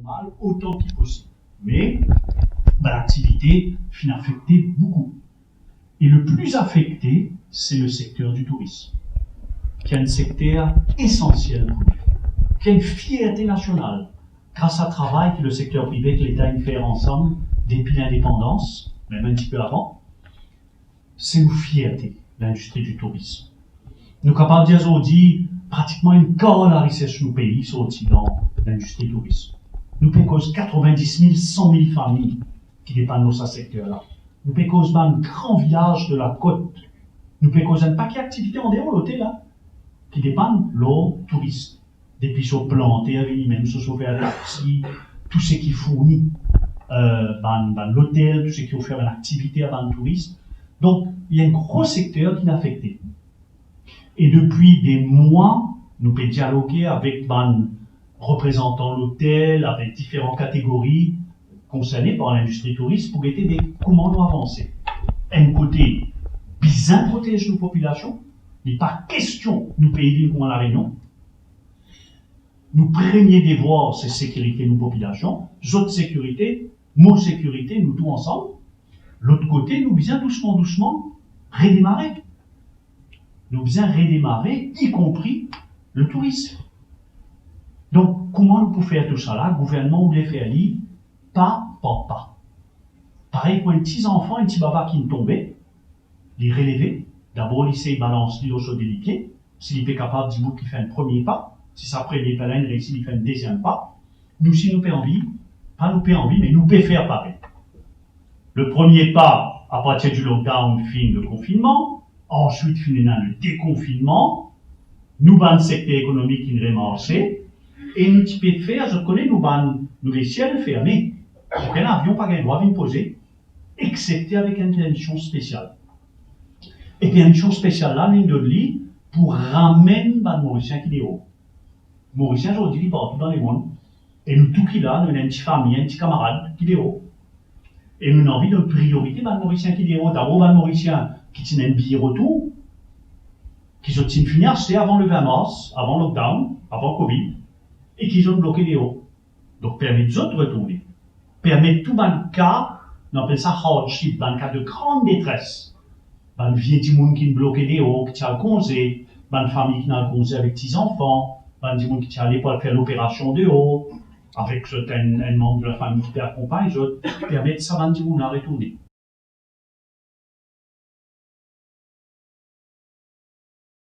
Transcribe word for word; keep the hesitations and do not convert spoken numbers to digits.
normal otan ki posib. Me bann aktivite finn afekte boukou. E le pli afekte, se le sekter di tourism, ki enn sekter esansiel pou nou, ki enn fierte nasional, gras a travay ki le sekter prive ek Leta inn fer ansam depi lindepandans, mem enn tipe avan. Se nou fierte, lindistri di tourism. Nou kapav dir zordi, pratikman enn kar larises nou pei sorti dan lindistri tourism. Nou pe koz katrevin-dis mil, san mil fami ki depann lor sa sekter la. Nou pe koz bann gran vilaz de lakot. Nou pe koz enn pake aktivite andeor lotel la, ki depann lor touris. Depi so planter vini, mem so sofer taksi, tou seki fourni, eh, bann, bann lotel, tou seki ofer bann aktivite a bann touris. Donk, li enn gro sekter ki afekte. E depi de mwa, nou pe dialoge avek bann reprezantan lotel, avek diferan kategori konserne par lindistri touris pou gete de kouma nou avanse. Enn kote, bizin protez nou popilasion, li pa kestion nou pei vinn kouma La Réunion. Nou premie devwar, se sekirite nou popilasion, zot sekirite, mo sekirite, nou tou ansam. Lot kote, nou bizin dousman, dousman redemare. Nou bizin redemare, ikonpri le tourism. Donk, kouma nou pou fer tousala? Gouvernman oule fer li pa par pa. Parey pou enn ti zanfan, enn ti baba ki tonbe, li releve, dabor li sey balans li lor so de lipie, si li pe kapav dibout, li fer enn premie pa, si sa premie pa la inn reisi, li fer enn deziem pa. Nou, si nou pe anvi, pa nou pe anvi, me nou pe fer parey. Le premie pa, apartir di lockdown, fin de konfinnman, answit finn ena le dekonfinnman, nou bann sekter ekonomik inn remarse, e nou ti pe fer, zot kone nou bann, nou lesiel ferme, okenn avion pa gagn drwa vinn poze, exsepte avek enn permision spesial. E permision spesial la, nou donn li pou ramenn bann Morisien ki deor. Morisien zordi li partou dan lemond, e nou tou ki la, nou ena enn ti fami, enn ti kamarad ki deor. E nou anvi donn priorite bann Morisien ki deor, dabor bann Morisien ki ti ena enn biye retour, ki zot ti fini aste avan le vin mars, avan lockdown, avan covid, e ki zot bloke deor. Donk, permet zot retourne. Permet tou bann ka, nou apel sa hardship, bann ka de gran detres. Bann vie dimoun ki bloke deor, ki ti al konze, bann fami ki al konze avek ti zanfan, bann dimoun ki ti ale pou al fer loperasion deor, avek zot enn, enn manm de lafami ki pe akonpagn zot, permet sa bann dimoun la retourne.